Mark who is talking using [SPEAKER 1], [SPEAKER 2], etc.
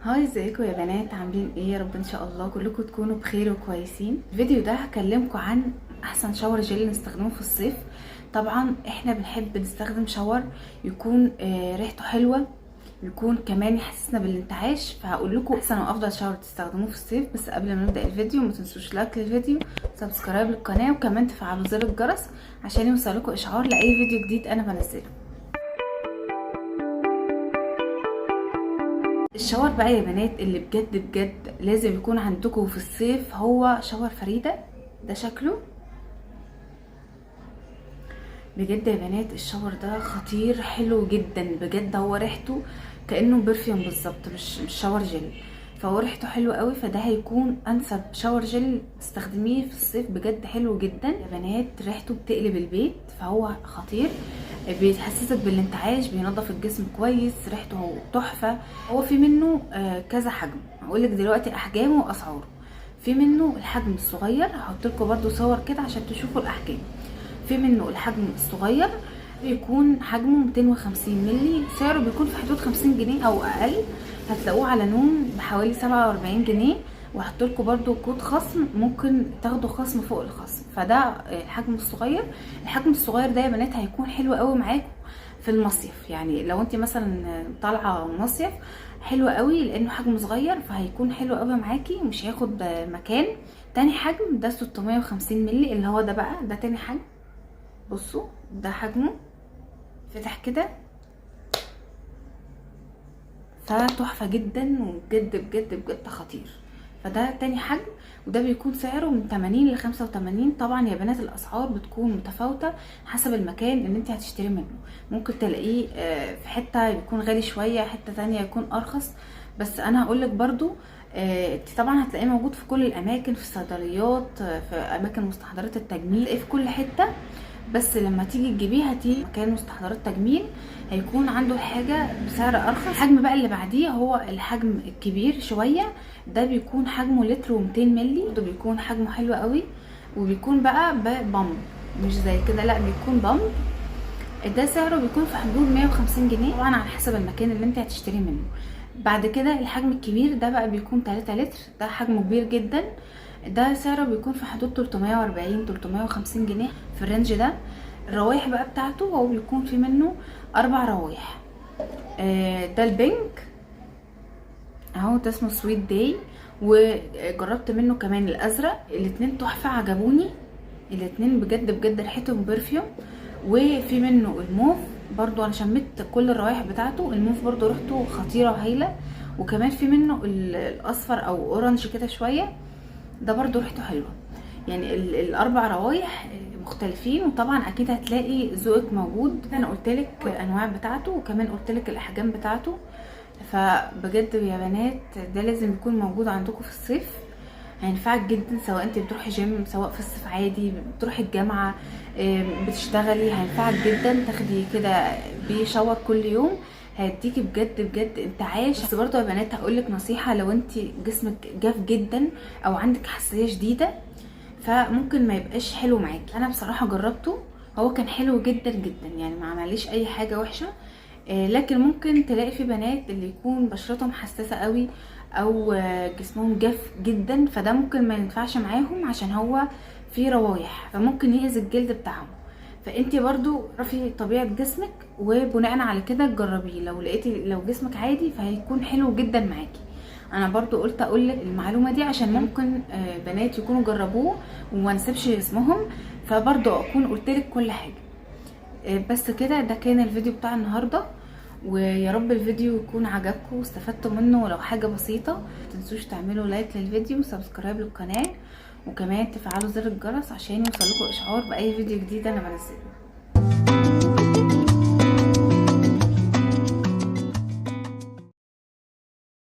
[SPEAKER 1] Hi، ازيكم يا بنات؟ عاملين ايه؟ يا رب ان شاء الله كلكم تكونوا بخير وكويسين. الفيديو ده هكلمكم عن احسن shower gel نستخدمه في الصيف. طبعا احنا بنحب نستخدم shower يكون ريحته حلوة، يكون كمان يحسسنا بالانتعاش، فهقول لكم احسن وافضل shower تستخدموه في الصيف. بس قبل ما نبدا الفيديو ما تنسوش like للفيديو، subscribe للقناة، وكمان تفعلوا زر الجرس عشان يوصلكم اشعار لاي فيديو جديد انا بنزله. ال shower بقى يا بنات اللي بجد بجد لازم يكون عندكم في الصيف هو shower فريدة. ده شكله بجد يا بنات، ال shower ده خطير حلو جدا بجد. هو ريحته كأنه perfume بالظبط، مش shower gel، فهو ريحته حلوة قوي. فده هيكون انسب shower gel تستخدميه في الصيف، بجد حلو جدا يا بنات، ريحته بتقلب البيت، فهو خطير، بيحسسك بالانتعاش، بينظف الجسم كويس، ريحته تحفة. هو في منه كذا حجم، هقولك دلوقتي احجامه واسعاره. في منه الحجم الصغير، هحط لكم برده صور كده عشان تشوفوا الاحجام. في منه الحجم الصغير بيكون حجمه 250 ملي، سعره بيكون في حدود 50 جنيه او اقل، هتلاقوه على نون بحوالي 47 جنيه، وهحط لكم برده كود خصم ممكن تاخدوا خصم فوق الخصم. فده الحجم الصغير. الحجم الصغير ده يا بنات هيكون حلو قوي معاكم في المصيف، يعني لو انت مثلا طالعه مصيف حلو قوي لانه حجم صغير، فهيكون حلو قوي معاكي ومش هياخد مكان. تاني حجم ده 650 ملي اللي هو ده بقى، ده تاني حجم. بصوا ده حجمه فتح كده، فتحفة جدا وبجد بجد بجد خطير. فده تاني حجم، وده بيكون سعره من 80 ل 85. طبعا يا بنات الاسعار بتكون متفاوتة حسب المكان اللي انت هتشتري منه، ممكن تلاقيه في حتة يكون غالي شوية، حتة تانية يكون ارخص. بس انا هقولك برضو انت طبعا هتلاقيه موجود في كل الاماكن، في الصيدليات، في اماكن مستحضرات التجميل، في كل حتة. بس لما تيجي تجيبيه هتيجي مكان مستحضرات تجميل هيكون عنده الحاجة بسعر ارخص. الحجم بقى اللي بعديه هو الحجم الكبير شوية، ده بيكون حجمه لتر و200 ملي، ده بيكون حجمه حلو قوي، وبيكون بقى ب pump، مش زي كده، لا بيكون pump. ده سعره بيكون في حدود 150 جنيه، طبعا على حسب المكان اللي انت هتشتري منه. بعد كده الحجم الكبير ده بقى بيكون 3 لتر، ده حجمه كبير جدا، ده سعره بيكون في حدود 340 350 جنيه في ال range ده. الروايح بقى بتاعته هو بيكون في منه 4 روايح. ده ال pink اهو، ده اسمه sweet day، وجربت منه كمان الازرق، الاتنين تحفة عجبوني الاتنين بجد بجد، ريحتهم perfume. وفي منه الموف برضو، انا شميت كل الروايح بتاعته، الموف برضو ريحته خطيرة وهايلة. وكمان في منه الاصفر او orange كده شوية، ده برضو ريحته حلوة. يعني الاربع روايح مختلفين، وطبعا اكيد هتلاقي ذوقك موجود. انا قلتلك الانواع بتاعته، وكمان قلتلك الاحجام بتاعته. فبجد يا بنات ده لازم يكون موجود عندكم في الصيف، هينفعك جدا، سواء انت بتروحي جيم، سواء في الصيف عادي بتروحي الجامعة، بتشتغلي، هينفعك جدا تاخدي كده بيه shower كل يوم، هيديكي بجد بجد انتعاش. بس برضو يا بنات هقولك نصيحة، لو انت جسمك جاف جدا او عندك حساسية شديدة فممكن ما يبقاش حلو معاكي. انا بصراحة جربته، هو كان حلو جدا جدا، يعني ما عمليش اي حاجة وحشة، لكن ممكن تلاقي في بنات اللي يكون بشرتهم حساسة قوي او جسمهم جاف جدا، فده ممكن ما ينفعش معاهم عشان هو فيه روايح، فممكن يأذي الجلد بتاعهم. فانتي برضو عرفي طبيعة جسمك وبناء على كده تجربيه، لو لقيتي لو جسمك عادي فهيكون حلو جدا معاكي. انا برضو قلت اقولك المعلومة دي عشان ممكن بنات يكونوا جربوه وما نسيبش جسمهم، فبرضو اكون قلتلك كل حاجة. بس كده، ده كان الفيديو بتاع النهاردة، ويا رب الفيديو يكون عجبكم واستفدتوا منه ولو حاجة بسيطة. متنسوش تعملوا like للفيديو و subscribe للقناة، وكمان تفعلوا زر الجرس عشان يوصلكوا اشعار باي فيديو جديد انا بنزله.